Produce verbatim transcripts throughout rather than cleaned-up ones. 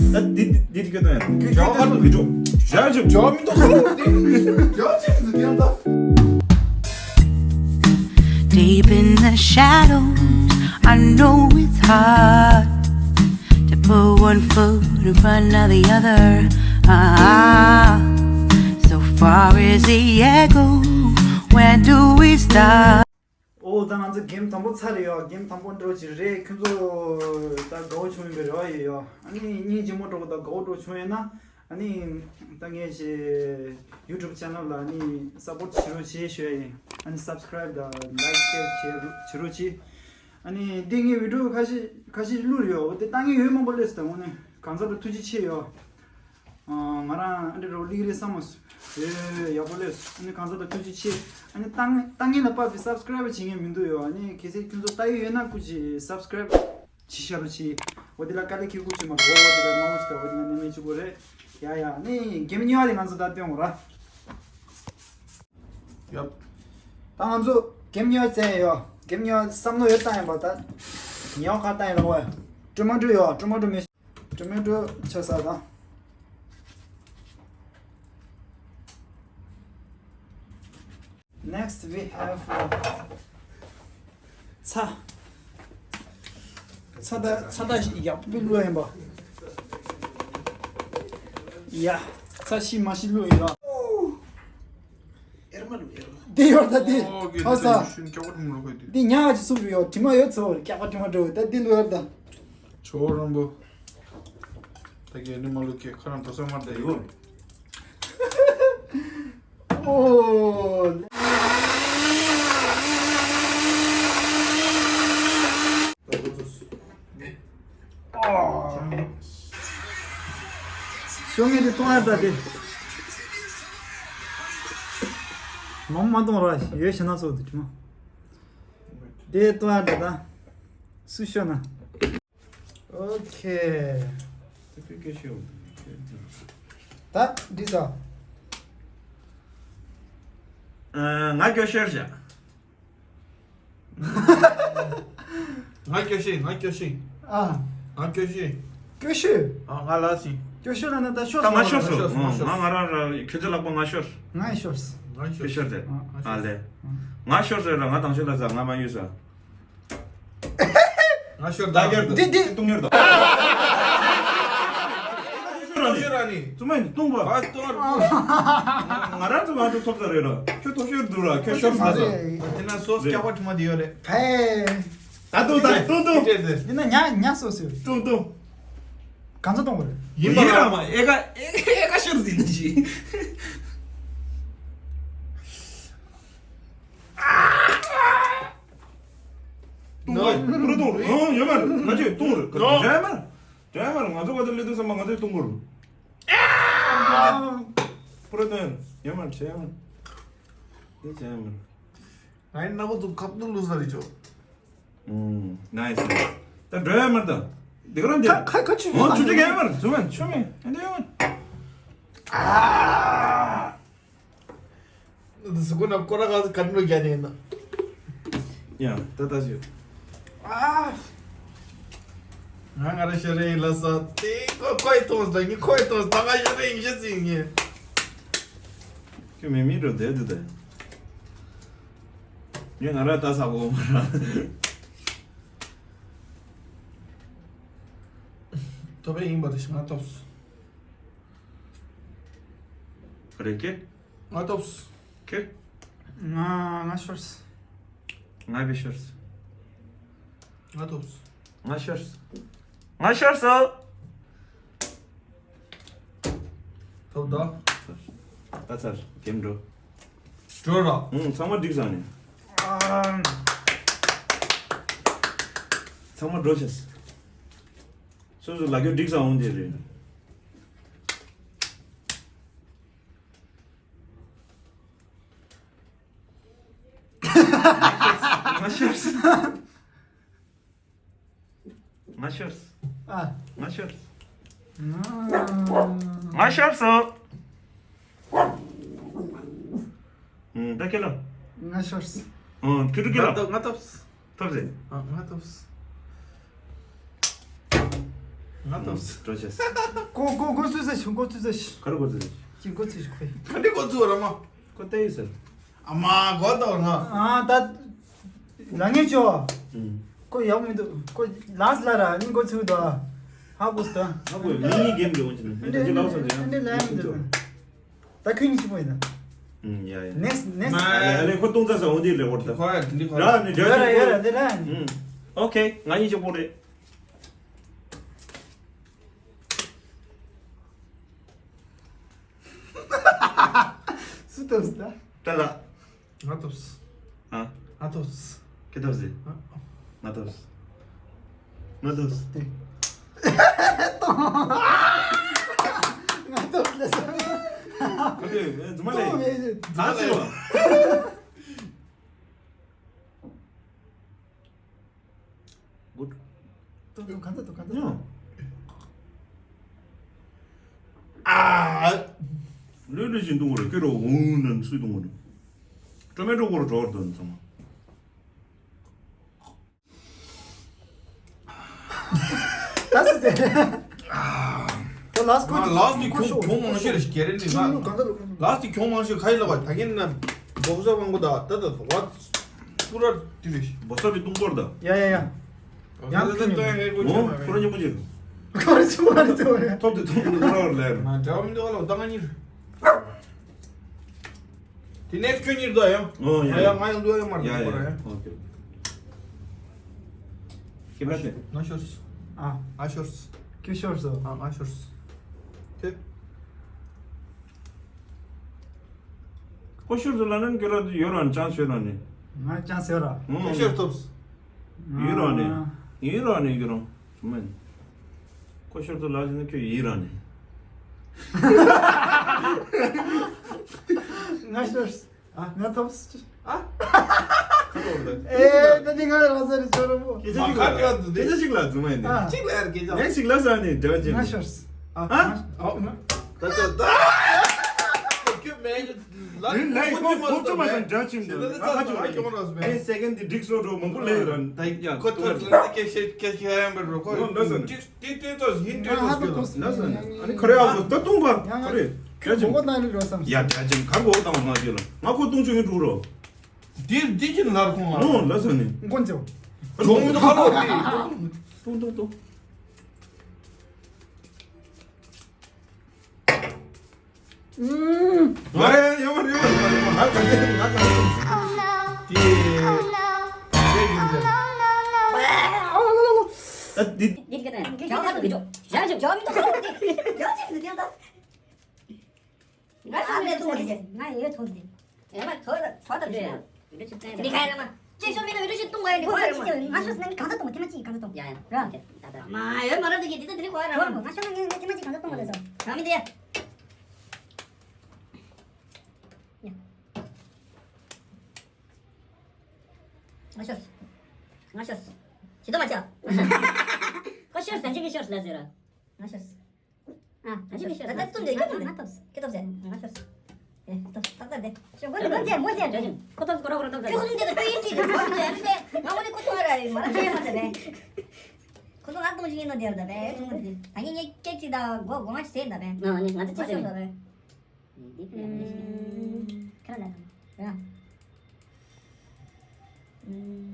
ད་འདི་འདི་འདི་སྐད་གཏོང་ཡ། རྒྱ་གར་དུ་མི་འགྲོ། རྒྱ་ཆུ་རྒྱ་མི་འདུག་འདི་རྒྱ་ཆུ་འདི་ཡང་ད། Deep in the shadows, I know it's hard to put one foot in front of the other. Ah, so far as the echo, where do we start? ཨོ་ད་ང་ཚོ་གེམ་དང་པོ་ཚར་རེད་ཡོ། གེམ་དང་པོ་འགྲོ་ཅིག་རེད། ཁྱོད་ཚོ་ད་དགའ་བོ་བྱུང་ཡིན་པའི་རེ་བ་ཡོད་ཡོ། ཨ་ནི་སྙིང་རྗེ་མོ་འགྲོ་དང་དགའ་བོ་འགྲོ་བྱུང་ཡོད་ན། ཨ་ནི་ད་ངས་ཞེ་YouTube channel་ལ་ཨ་ནི་support་བྱེད་རོགས་བྱེད་ཞུ་ཡ་ཡིན། ཨ་ནི་subscribe་དང་like share་བྱེད་རོགས་བྱེད། ཨ་ནི་འདི་ངའི་video་ཁ་ཤས་ཁ་ཤས་བླུགས་ཡོད། འོ་དེ་ལྟ་མཁན་ཡོད་མང་པོ་སླེབས་སོང་། ད་དངོས་གནས་གང་ཟག་ལ་ཐུགས་རྗེ་ཆེ་ཡོད། ང་རང་ཨ་འདྲ་རོ་ལིག་རེད་བསམ་མ་སོང་། ཡོད་ཡོད་ཡག་པོ་སླེབས་སོང་། ཨ་ནི་གང་ཟག་ལ་ཐུགས་རྗེ་ཆེ། ཨ་ནི་ལྟ་ལྟ་མཁན་ལ་དཔག་པའི་subscribe་བྱེད་མཁན་མི་འདུག་ཡོད། ཨ་ནི་གལ་སྲིད་ཁྱོད་ཚོ་ལྟ་ཡི་ཡོད་ན་སྐུ་མཁྱེན་subscribe་བྱེད་ཤ་རུ་བྱེད། འོ་དེ་ལ་དཀའ་ལས་ཁག་པོ་བྱེད་མ་རོགས། འོ་དེ་ལ་མང་པོ་ཞིག་ད་འོ་དེ་ལ་ནན་མེད་བྱེད་དགོས་རེད། ཡ་ཡ། ཨ་ནི་གེམ་གཉིས་པ་དེ་ང་ཚོ་ད་སྟོན་དགོས་ར། ཡོད། ད་ང་ཚོ་གེམ་གཉིས་པ་རྩེད་ཡོད། གེམ་གཉིས་པ་བསམ་བློ་ཡོད་བཏང་ཡིན་པ་ད། ཉེ་བ་ཁ་བཏང་ཡིན་ར་བ། ཀྲུ་མ་ཀྲུ་ཡོད། ཀྲུ་མ་ཀྲུ་མི། Tomato ཆ་ས་དང་། Next we have ཚྭ། ཚྭ་ད་ཚྭ་ད་ཡག་པོ་བླུགས་ཡིན་པ། ཡ། ཚྭ་ཤི་མ་ཤི་བླུགས་ཡིན་ར། འདི་ཡོད་ད་འདི། ཨོ་གི་ཨོ་ས། ཤུན་ཀྱག་པ་ཐུང་རུ་ཁོས་འདི། འདི་ཉག་གཅིག་སུབ་རུ་ཡོད། དྲི་མ་ཡོད་ཚོ་ཀྱག་པ་དྲི་མ་འགྲོ་ད་འདི་ལུ་ཡོད་ད། ཆོ་རོན་པོ། ད་གི་ནི་མ་ལུ་ཀེ་ཁ་རང་ད་སོ་མར་ད་ཡོད། ཨོ། ཤོ་ངེ་དེ་གཏོང་ཡ་ད་དེ། མང་མ་གཏོང་ར་ཡོད་ཤ་ན་སོ་དེ་དྲི་མ། དེ་གཏོང་ཡ་ད་ད། སུ་ཤོ་ན། ཨོ་ཁེ། དེ་ཕི་ཀེ་ཤོ། ད་འདི་ཟ། ང་སྐྱོ་ཤོར་བྱ། ང་སྐྱོ་ཤེས། ང་སྐྱོ་ཤེས། ཨ། ང་སྐྱོ་ཤེས། སྐྱོ་ཤོས། ཨ་ང་ལ་སིན། སྐྱོ་ཤོས་ལ་ན་ད་ཤོར་ད་ང་ཤོར་སོང་། ང་ང་རང་རང་ཁྱོད་ཚོ་ལག་པ་ང་ཤོར། ང་ཤོར། ང་ཤོར་ཟེར། ཨ་ལེ། ང་ཤོར་ཟེར་ར་ང་དང་ཤོར་ལ་ཟ་ང་མ་ཡོད་ཟ། ང་ཤོར་ད་ད་གར་འདི་འདི་ཏུང་ཡོར་ད། ཤོར་ར་ནི། ཤོར་ར་ནི། ཙུ་མ་ནི་ཏུང་བ། ཨ་ཏུང་བ། ང་རང་ཙུ་མ་ཏུ་ཐོབ་ད་རེད་ར། ཁྱོད་ཐོབ་ཤོར་འདུག་ར་ཁྱོད་ཤོར་མ་ཟ། དེ་ན་སོ་སྐྱག་པ་དྲི་མ་དེ་ཡོད་རེད། ཕེ། ད་ཏུང་ད་ཏུང་ཏུང་། འདི་ན་ཉ་ཉ་སོ་སོ། ཏུང་ཏུང་། གང་ཚ་གཏོང་དགོས་རེད། ཡིན་པ་ཡིན་ར་ར་མ་ཨེ་ཀ་ཨེ་ཀ་ཨེ་ཀ་ཤོར་ཟིན་ནི་ཞིག་ཏུང་བ་པུ་ར་ཏུང་རུ་ཡོད་མ་རེད། ང་ཚོས་ཏུང་རུ་འགྲོ་ཡ་མ་རེད། འགྲོ་ཡ་མ་རེད། ང་ཚོ་ག་ཚོད་སླེབས་འདུག་བསམ་པ་ང་ཚོས་ཏུང་གུ་རུ། པུ་ར་ཏུང་ཡོད་མ་རེད། བྱས་ཡ་མ་རེད། འདི་བྱས་ཡ་མ་རེད། ང་ཡི་སྣ་བུ་ཚོ་ཁབ་ཏུ་ལུས་ས་རེད་ཆོག་ཨུམ། ནའི་སི། ད་འགྲོ་ཡ་མ་རེད་ད། འདི་ག་རང་འདི། ཁ་ཁ་ཁ་ཆུ་ཨོ་ཆུ་ཆུ་ག་ཡ་མ་རེད། ཆུ་མེད་ཆུ་མེད་འདི་ཡ་མ་རེད། ཨ། ཟུག་ན་ཀོ་ར་ག་ཀ་ནོ་རྒྱ་ནེ་ན། ཡ་ད་ད་ཞུ། ཨ། ང་ང་ར་ཤ་རེ་ལ་ས་ཏེ་ཁོ་ཁོའི་ཐོང་ས་ངི་ཁོའི་ཐོང་ས་ང་ཤ་རེ་ཡིན་ཤ་ཚིག་ངི། ཁྱོད་མེ་མི་འགྲོ་བསྡད་འདུག་ད། ངས་ང་ར་ད་ས་གོ་མ་ར། ཐོབ་པའི་ཡིན་པ་དེ་ང་ཐོབ་སོང་། རེད་ཀེ། ང་ཐོབ་སོང་། ཀེ། ང་ང་ཤོར་སོང་། ང་བི་ཤོར་སོང་། ང་ཐོབ་སོང་། ང་ཤོར་སོང་། ང་ཤོར་སོང་། ཐོབ་དོ། ད་ཚར་གེམ་འགྲོ། འགྲོ་ར། ཨུང་ཚང་མ་འགྲིག་ཚར་ནས། ཨ། ཚང་མ་འགྲོ་ཤེས། སོ་སོ་ལ་རྒྱུ་འགྲིག་ས་འོང་དེ་རེད། ང་ཤོར་སོང་། ང་ཤོར་སོང་། ཨ། ང་ཤོར་སོང་། ང་ཤོར་སོང་། ཨུང་ད་ཁེ་ལོ། ང་ཤོར་སོང་། ཨུང་ཁེ་ཏུ་ཁེ་ལོ། ང་ཐོབ་སོང་། ཐོབ་ཟེར། ཨ་ང་ཐོབ་སོང་། ང་ཐོབ་སོང་། འགྲོ་བྱས། ཀོ་ཀོ་ཀོ་ཚུད་ས་ཞིག་ཀོ་ཚུད་ས་ཞིག་ག་རེ་ཀོ་ཚུད་ས་ཞིག་ཅི་ཀོ་ཚུད་ཞིག་ཁོས། ག་འདྲ་ཀོ་ཚུད་ར་མ། ཀོ་ཏེ་ཡིས་ཟེར། ཨ་མ་གོ་ཏོ་ང་། ཨ་ད། ལ་ངེས་ཆོ། ཀོ་ཡག་མི་འདུག་ཀོ་ལགས་ལ་ར་ནི་ཀོ་ཚུད་དོ། ཧ་གོ་སྟ། ཧ་གོ་མི་ནི་གེམ་རེ་འོང་ཅི་ནི་འདི་ལ་སོང་ཅི་ཡང་འདི་ལ་ཡང་མི་འདུག་ད་ཁྱོད་གཉིས་ཆི་མོ་ཡིན་ན། ཡ་ཡ། ནེགསི་ནེགསི། ཡ་ལེ་ཁོ་ཏུང་ཙ་ས་འོང་དེ་ལེ་ཧོར་ད། ཁོ་ཡ་འདི་ཁོ་ར་ནི་ཡ་ར་ཡ་ར་འདི་ར་ནི། ཨོ་ཁེ་ང་གཉིས་ཆོ་པོ་རེད། སུ་ཐོབ་སྟ། ཏ་ལ། ང་ཐོབ་སོང་། ཨ། ང་ཐོབ་སོང་། ཁྱེད་ཐོབ་སོང་། ཨ། ང་ཐོབ་སོང་། ང་ཐོབ་སོང་། ང་ཐོབ་སོང་ལ་སོང་། ཨ་དེ་རྫུན་མ་ལས། ཐོབ་མེད། ད་སོང་། གུད། ཏོ་ཏོ་ག་ཚོད་ཏོ་ག་ཚོད། ཡང་། ཨ། ལུས་ལུས་བཞིན་གཏོང་གི་རེད། ཁྱོད་རོ་འུང་ནན་སུས་གཏོང་གི་རེད། ཀྲོ་མེ་ཀྲོ་གོར་འགྲོ་བར་འདོན་ཚང་མ། ད་སི་ཙེ། ད་ལ་སི་ཁོ་ང་ལ་སི་ནི་ཁོ་ཤོ་ཁོང་མང་ཤོས་རེ་ཞིག་གེ་རེ་ནི་ང་ལ་སི་ཁོང་མང་ཤོས་ཁ་ཡི་ལ་བ་ད་གིན་ན་བོག་ས་བང་པོ་ད་ད་ད་བ་པུ་ར་ཏི་རེ་ཞིག་བོག་ས་ཏི་ཏུང་པོར་ད། ཡ་ཡ་ཡ། ཡང་ཁྱོད་ཡོང་། ཨོ་ཁོ་ར་ཉིན་མོ་ཅིག་ཁོ་ར་ཆུ་བ་རེ་ཚོ་རེ། ཐོབ་ཏུ་ཐོབ་ཏུ་ཁོ་ར་བར་ལས་རེད། ང་འདྲ་བ་མི་འདུག་ལ་ད་ང་གཉིས། དེ་ནས་ཁྱོད་གཉིས་ད་ཡང་། ཨོ་ཡ་ཡ། ང་ཡང་འདུག་ཡང་མར་ཡ་འདུག་ཡ་ཁོ་ར་ཡ། ཡ། ཨོ་ཁེ། ཁྱེད་པ་དེ། ང་ཤོར་སོང་། ཨ། ང་ཤོར་སོང་། ཁྱོད་ཤོར་སོང་། ཨ། ང་ཤོར་སོང་། ཁྱེད། ཁོ་ཤོར་སོང་ལ་ནན་ཁྱོད་ལ་ཡོད་ར་ཅང་ཤོར་ར་ནི། ང་ཅང་ཤོར་ར། ཁྱོད་ཤོར་ཐོབ་སོང་། ཡོད་ར་ནི། ཡོད་ར་ནི་ཡོད་ར། མེན། ཁོ་ཤོར་ཚོ་ལ་ཟིན་ན་ཁྱོད་ཡིད་ར་ནི། ང་ཤོར། ཨ། ང་ཐོབ་སི། ཨ། ཁ་ཐོབ་ད། ཨེ་ད་ནི་ང་རང་ས་རི་ཆོ་ར་མོ། སྐད་ཆ་ཞིག་ལ། སྐད་ཆ་ཞིག་ལ་རྫུན་མ་ཡིན་ཏེ། ཨ། ཅིག་ལ་ཡར་སྐད་ཆ། ནེགསི་ཞིག་ལ་ས་ནི་འདྲ་ཅིག་ང་ཤོར་སི། ཨ། ཨ། ཨ། ད་ད་ད། ཁྱོད་མེད། ལ་ལ་ཁོ་ཚོ་མ་ཁོ་ཚོ་མ་ས་འདྲ་ཅིག་འདུག་ང་ཁ་ཆུ་མ་ཡིན། ཨེ་སེ་ཀེན་དི་འགྲིག་སོ་འགྲོ་མང་པོ་ལས་ར། ད་ཡ་ཁོ་ཐོབ་ལ་སྐད་ཆ་སྐད་ཆ་ཡང་མེད་རོ་ཁོ། འོ་འདྲ་ས་ནི། དེ་དེ་ཚོ་ཡིན་དེ་ང་ཧ་ཚོ་ཏོ་ཀོ་སི་ལ་ས་ནི། ཨ་ནི་ཁ་རེ་ཨ་ཚོ་ད་ཏུང་པ་ཡང་ཁ་རེ། ཁྱོད་ཁྱོད་མགོ་ཏང་ནི་རོ་སམ། ཡ་དྲ་ཅན་གར་མགོ་ཏང་བ་ང་ཁྱོད་ལ་ང་ཁོ་ཏུང་ཆུ་ཡིན་འགྲོ་རོ། དེ་དེ་ཅིན་ལར་ཁོང་ང་ནོ་ལ་ས་ནི། མགོ་ཚེའོ། གྲོང་མི་ཁ་ལོ་དེ། ཏུང་ཏུང་ཏུང་། ཨུམ། ང་ཡ་ཡོད་མ་རེད་ཡོད་མ་རེད་ང་ག་ནས་ང་ག་ནས། དེ། དེ་ཡིན་ཟེར། ཨ་དེ། དེ་ག་ནས་རྒྱ་གར་དུ་འགྲོ། རྒྱ་གར་རྒྱ་གར་མི་འདུག་རྒྱ་གར་མི་འདུག་ང་ཡོད་ཐོག་དེ། ང་ཡོད་ཐོག་དེ། ཨེ་མ་ཐོག་ཐོག་ད་འདྲ། འདི་ག་ཡ་མ། ཅེ་ཤོ་མི་ན་བི་ཌིའོ་ཞིག་གཏོང་བ་ཡ་ནི་གོ་ཡ་མ། ང་ཤོ་སྣང་གང་ཚ་གཏོང་ཐེངས་མ་གཅིག་གང་ཚ་གཏོང་། ཡ་ཡ། ར། ད་ད། མ་ཡོད་མ་ར་འདི་གི་འདི་ད་འདི་གོ་ཡ་ར་མ། ང་ཤོ་སྣང་ཐེངས་མ་གཅིག་གང་ཚ་གཏོང་བ་ལས་སོ། ར་མི་འདི་ཡ། ཡ། ང་ཤོ། ང་ཤོ། ཇི་ལྟ་མ་བྱ། ཁོ་ཤོ་ད་ཅི་གི་ཤོ་ལ་ཟེར་ར། ང་ཤོ། ཨ། ང་ཤོ་ཤོ། ད་ད་ཏུང་དེ་ཁྱོད་ཏུང་དེ། ང་ཐོབ། ཁྱོད་ཐོབ་ཟེར། ང་ཤོ། ཨེ། ཐོབ་ཐོབ་ད་དེ། ཤོ་གོ་ནི་གོ་ཚེ་མོ་ཟེར་དེ། ཁོ་ཐོབ་ཁོ་ར་ཁོ་ར་ཐོབ་ཟེར། ཁྱོད་ཁོ་ཐོབ་དེ་ད་ཁྱོད་ཡིན་གྱི་དེ་ཁོ་ཐོབ་ཟེར་ཡ་མི་ཟེར། ང་འོ་ནི་ཁོ་ཐོབ་ར་ཡོད་མ་ར་ཤེས་མ་ཟེར་བས། ཁོ་ཚོ་ང་ཏུང་ཞིག་ཡིན་ནོ་དེ་ར་ད་བས་ཐུང་མ་ཟེར། ད་ངས་ངས་སྐད་ཅིག་ད་སྒོ་སྒོ་ང་ཟེར་ད་བས། ང་ནི་ང་ཚོ་ཅི་ཟེར། ང་ཤོ་ད་བས། ཡིན་དེ་ཁྱོད་ཡ་མི་ཟེར། ཁྱོད་ར་ལ་ད་ར། ཨུམ།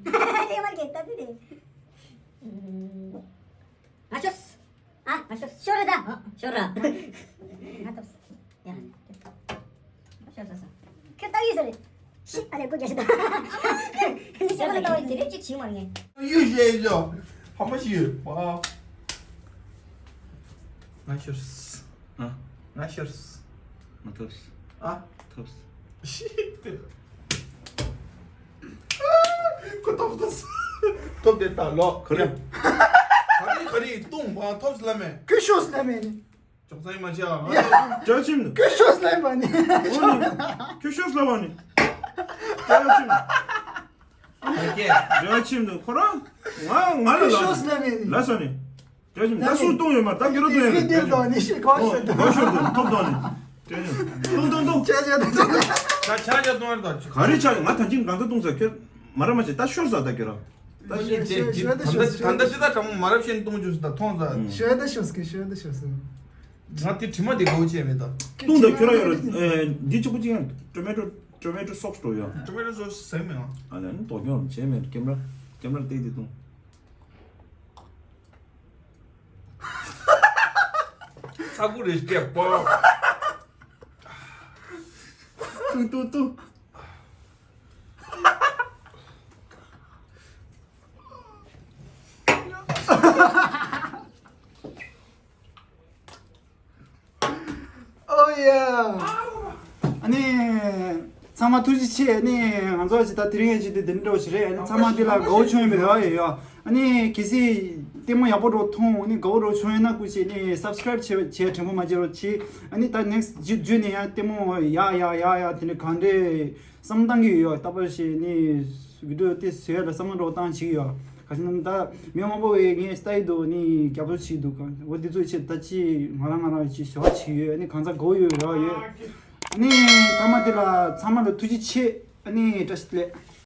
ལས་མ་རྒྱལ་ད་དེ་དེ། ཨུམ། ང་ཤོ། ཨ། ང་ཤོ། ཤོ་ར་ད། ཨ། ཤོ་ར། ང་ཐོབ། ཡ། ཤོ་ཤོ་ཤོ། ཁྱོད་ལྟ་ཡི་ཟེར། ཤི། ཨ་ལས་སྒོ་རྒྱག་ཤི་ད། འདི་ཤི་ཁ་ལ་ལྟ་བ་དེ་རིགས་ཅིག་བྱིང་མ་ངེས། ཡུལ་ཞེས་ཡོད། ཕ་མ་ཞིག་ཡོད། ཨ། ང་ཤོར། ཨ། ང་ཤོར། མ་ཐོབ། ཨ། ཐོབ། ཤི་ཏེ། ཁོ་ཐོབ་ཐོབ། ཐོབ་དེ་ད་ལོག་ག་རེ། ག་རེ་ག་རེ་ཏུང་བ་ཐོབ་སླ་མེ། ཁྱོད་ཤོར་སླ་མེ་ནི། ཅོག་ཙེ་མ་བྱ། ཡ། བྱ་ཕྱིན། ཁྱོད་ཤོར་སླ་མ་ནི། ཁྱོད་ཤོར་སླ་བ་ནི། བྱ་ཕྱིན། ཨ་ཀེ། བྱ་ཕྱིན་དུ་ཁོ་རང་། ང་ང་ལ་ཁྱོད་ཤོར་ལ། སླ་མེ་ནི། ལ་ས་ནི། བྱ་ཕྱིན་ད་སུ་གཏོང་ཡོད་མ་ད་གི་རོ་གཏོང་ཡོད་ཁྱོད་དེ་ལ་ནི་ཤི་ཁོ་ཤོར་དུ། ཁོ་ཤོར་དུ་ཐོབ་ཐོབ་ནི། ཏུང་ཏུང་ཏུང་། ཆ་ཆ་ཏུང་ཏུང་། ཆ་ཆ་ཆ་ཏུང་ཏུང་། ག་རེ་ཆ་ང་ད་ཅིང་གང་ཚ་ཏུང་ས་ཁྱོད་མ་ར་མ་ཆེ་ད་ཤོར་ས་ད་ཁྱོད་ར། ད་ཉིད་ཅན་ཞུ་ད་ལྟ་ཞུ་ད་ལྟ་ཞེ་དྲག་མོ་མ་རབས་ཤེས་གཏོང་རྒྱུ་ཞིག་ད་མཐོང་ས། ཞུ་ད་ཞུ་སྐད་ཞུ་ད་ཞུ་སི། ང་དེ་དྲི་མ་དེ་གོ་བྱས་མེད་ད། བཏུང་ད་ཁྱོད་ར་ཡོད་ར། འདི་གཅིག་པུ་གཅིག་ཡང་ཊོ་མེ་ཊོ་ཊོ་མེ་ཊོ་སོགས་འགྲོ་ཡ། ཊོ་མེ་ཊོ་སོགས་ཟེར་མེད་ཨ། ཨ་ལས་ནི་དོ་ཁྱོད་ར་བྱས་མེད་ཀེམ་ར་ཀེམ་ར་བལྟས་དེ་བཏུང་། ཚ་གུ་རེ་སྐྱེ་པོ། ཏུ་ཏུ་ཏུ། ཨོ་ཡ། ཨ་ནི། ཚང་མ་ཐུགས་རྗེ་ཆེ། ཨ་ནི་ང་ཚོ་ཅི་ད་དེ་རིང་ཡང་ཅི་དེ་དེ་འདྲ་བོ་ཞིག་རེད། ཨ་ནི་ཚང་མ་འདི་ལ་དགའ་བོ་བྱུང་ཡོད་མེད་རེ་བ་ཡོད་ཡོད། ཨ་ནི་གལ་སྲིད་ལྟད་མོ་ཡག་པོ་འགྲོ་མཐོང་ཨ་ནི་དགའ་བོ་འགྲོ་བྱུང་ཡོད་ན་སྐུ་མཁྱེན་ནི་སབ་སི་ཀ་རེབ་བྱེད་བྱེད་དྲན་པོ་མ་བརྗེད་རོགས་གྱིས། ཨ་ནི་ད་ནེག་སི་ཊི་བརྒྱུད་ནས་ཡང་ལྟད་མོ་ཡག་ཡག་ཡག་ཡག་དེ་འདྲ་གང་འདྲས་བསམ་བློ་བཏང་གི་ཡོད་ཡོད། ད་བར་ཞིག་ནི་བི་ཌི་ཡོ་དེ་བཟོས་ལ་བསམ་བློ་འགྲོ་བཏང་བྱེད་ཀྱི་ཡོད། ག་ཞིག་ན་ད་མི་མང་པོ་བས་ངས་ལྟ་ཡི་འདུག་ནི་རྒྱབ་སྐྱོར་བྱེད་འདུག་ག་འོ་འདི་ཚོའི་ཆེད་ད་ཅི་ང་རང་ང་རང་ཅི་བཟོ་བ་བྱེད་ཡོད་ནི་གང་ཚ་དགའ་བོ་ཡོད་ར་ཡོད། ནི་ཐ་མ་དེ་ལ་ཚང་མ་ལ་ཐུགས་རྗེ་ཆེ། ཨ་ནི་བཀྲ་ཤིས་བདེ་ལེགས།